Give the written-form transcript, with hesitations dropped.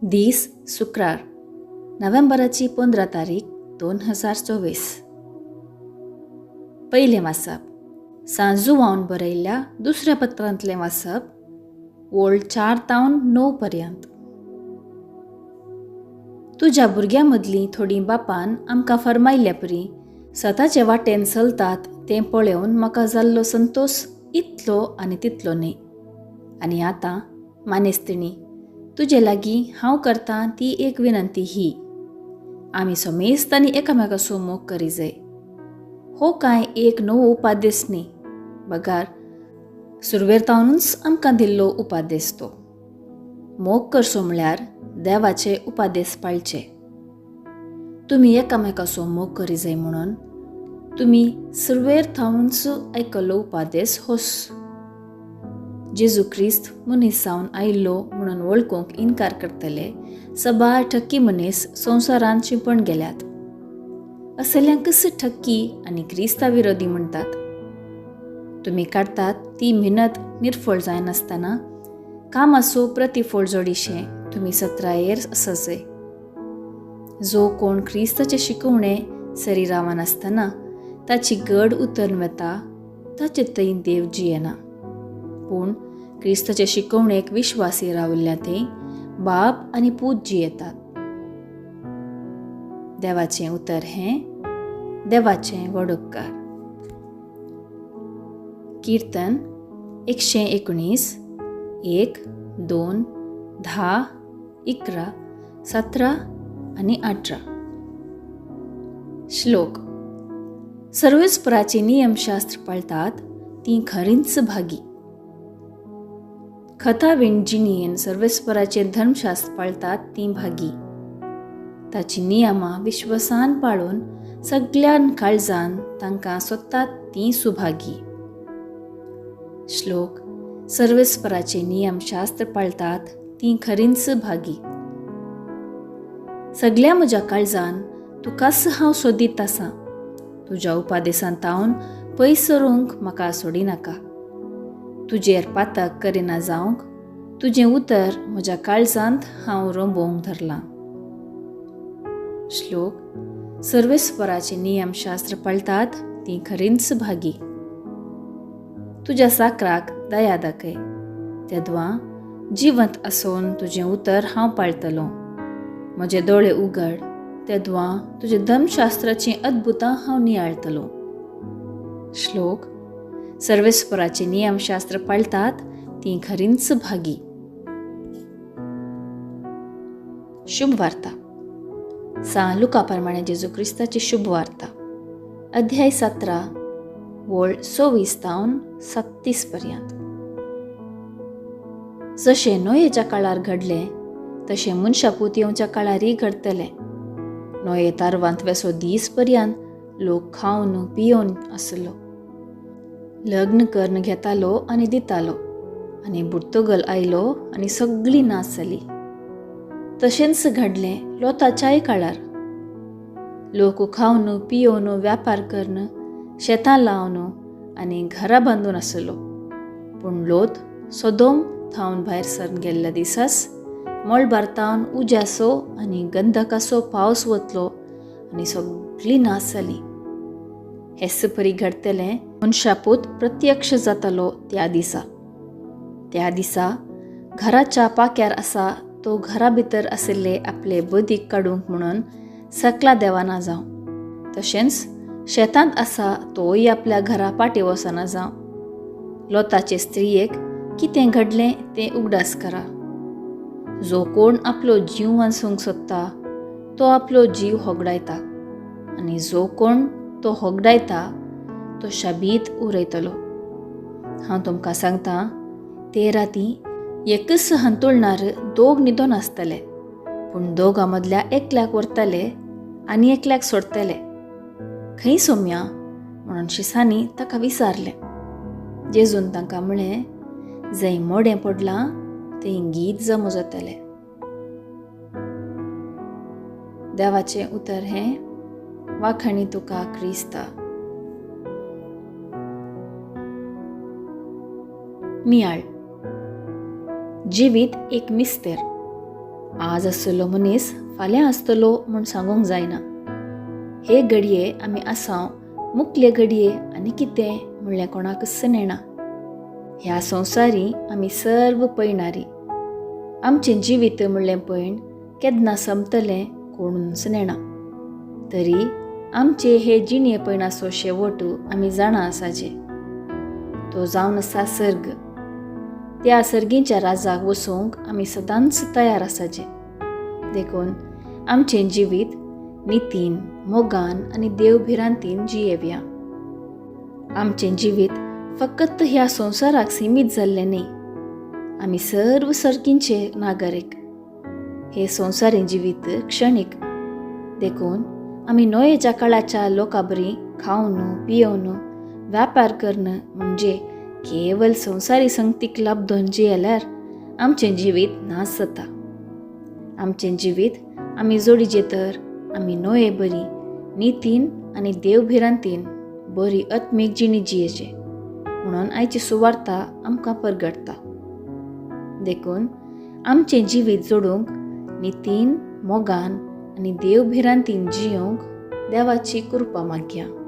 दीस शुक्रार, नोव्हेंबराची 15 तारीख 2024. पयलें वाचप सांजुवान बरयल्ल्या दुसऱ्या पत्रांतलें वाचप, ओळ 4 तावन 9 पर्यंत. तुज्या भुरग्यां मदलीं थोडीं बापान आमकां फर्मायल्ल्या परी सताचे वाटेन चलतात तें पळोवन म्हाका जाल्लो संतोश इतलो आनी तितलो न्हय. आनी आतां मानेस्तिणी, तुजे लागीं हांव करतां ती एक विनंती ही, आमी समेस्त आनी एकामेकाचो मोग करी जाय. हो कांय एक नवो उपादेस न्ही, बगार सुरवेर तावनूच आमकां दिल्लो उपादेस तो. मोग करचो म्हळ्यार देवाचे उपादेस पाळचे. तुमी एकामेकाचो मोग करी जाय म्हणून तुमी सुरवेर थावनूच आयकल्लो उपादेस होस. जेजू क्रिस्त मनीस जावन आयिल्लो म्हणून वळखूंक इनकार करतले सबार ठक्की मनीस संवसारांत शिंपण गेल्यात. असल्यांकच ठक्की आनी क्रिस्ता विरोधी म्हणटात. तुमी काडटात ती मेहनत निर्फळ जायनासतना कामाचो प्रतिफळ जोडीशें तुमी सत्रायेर आसजय. जो कोण क्रिस्ताचे शिकवणे सरी रावनासतना ताची गड उतरून वता ताचे थंय देव जियेना. पूण क्रिस्ताचे शिकवणेक विश्वासी राविल्ल्या थंय बाप आनी पूत जियेतात. देवाचें उतर हें देवाचें व्हड उपकार. किर्तन 119, 1, 2, 10, 11, 17 आनी 18. श्लोक. सर्वेस्पराचे नियमशास्त्र पाळतात तीं खरींच भागी. खतावीण जिणयेन सर्वेस्पराचें धर्मशास्त्र पाळतात तीं भागी. ताची नियमां विश्वासान पाळून सगळ्यान काळजान तांकां सोदतात तीं सुभागी. श्लोक. सर्वेस्पराचे नियमशास्त्र पाळतात तीं खरींच भागी. सगळ्या म्हज्या काळजान तुकाच हांव सोदीत आसा. तुज्या उपादेसान तावन पयस सरूंक म्हाका सोडिनाका. तुजेर पातक करिना जावंक तुजें उतर म्हज्या काळजांत हांव रोंबोवंक धरलां. श्लोक. सर्वेस्पराचे नियमशास्त्र पाळतात तीं खरींच भागी. तुज्या साकराक दया दाखय, तेदवां जिवंत आसून तुजें उतर हांव पाळटलो. म्हजे दोळे उगड, तेदवां तुज्या धर्मशास्त्राचीं अद्भुतां हांव नियाळटलो. श्लोक. सर्वेस्पराचे नियमशास्त्र पाळतात तीं खरींच भागी. शुभ वार्ता. सां लुका प्रमाणे जेजू क्रिस्ताची शुभ वार्ता, अध्याय 17, वळ 26 तावन 37 पर्यंत. जशें नोयेच्या काळार घडलें तशें मनशापूत येवच्या काळारय घडटलें. नोये तारवांत वेसो दीस पर्यंत लोक खावन पियोवन आसलो, लग्न करून घेतालो आनी दितालो, आनी बुर्तुगल आयलो आनी सगळी नाच जाली. तशेंच घडलें लोताच्याय काळार. लोक खावन पियोवन व्यापार करून शेतां लावन आनी घरां बांदून आसलो. पूण लोत सोदोम थावन भायर सरून गेल्ल्या दिसाच मळबार तावन उज्याचो आनी गंधकाचो पावस वतलो आनी सगळी नाच जाली. हेच परी घडटलें मनशापूत प्रत्यक्ष जातालो त्या दिसा. त्या दिसा घराच्या पाक्यार आसा तो घरा भितर आशिल्ले आपले बदीक काडूंक म्हणून सकला देवाना जावं, तशेंच शेतांत आसा तोय आपल्या घरा पाटी वचना जावं. लोताचे स्त्रियेक कितें घडलें तें उगडास करा. जो कोण आपलो जीव वाचूंक सोदता तो आपलो जीव होगडायता, आनी जो कोण तो होगडायता तो शाबीत उरयतलो. हांव तुमकां सांगता, ते राती एकच हांतुळणार दोग न्हिदोन आसतले, पूण दोगां मदल्या एकल्याक व्हरतले आनी एकल्याक सोडटले. खंय सोम्या म्हणून शिसांनी ताका विचारलें. जेजून तांकां म्हळें, जंय मोडें पडलां थंय गीत जमो जातलें. देवाचें उतर हें वाखाणी तुका क्रिस्ता. नियाळ. जिवीत एक मिस्तेर. आज आसलो मनीस फाल्यां आसतलो म्हूण सांगूंक जायना. हे घडये आमी आसाव, मुकले घडये आनी कितें म्हणलें कोणाकच नेणा. ह्या संवसारी आमी सर्व पयणारी. आमचें जिवीत म्हणलें पयण केन्ना संपतलें कोणूच नेणा. तरी आमचे हे जिणये पयणाचो शेवट आमी जाणा आसाचे, तो जावन आसा सर्ग. त्या सर्गींच्या राजाक वचूंक आमी सदांच तयार आसाचे. देखून आमचें जिवीत नितीन, मोगान आनी देवभिरांतीन जियेवया. आमचें जिवीत फकत ह्या संवसाराक सिमीत जाल्लें न्ही. आमी सर्व सर्गींचे नागरीक. हे संवसारी जिवीत क्षणीक. देखून आमी नोयेच्या काळाच्या लोकां बरी खावन पियोवन व्यापार करण म्हणजे केवल संवसारी संगतीक लाबदोन जियेल्यार आमचें जिवीत नाश जाता. आमचें जिवीत आमी जोडीचे तर आमी नोये बरी नितीन आनी देवभिरांतीन बरी आत्मीक जिणी जियेचे म्हणून आयची सुवार्ता आमकां परगटता. देखून आमचें जिवीत जोडूंक नितीन, मोगान आनी देवभिरांतीन जियोंक देवाची कृपा मागया.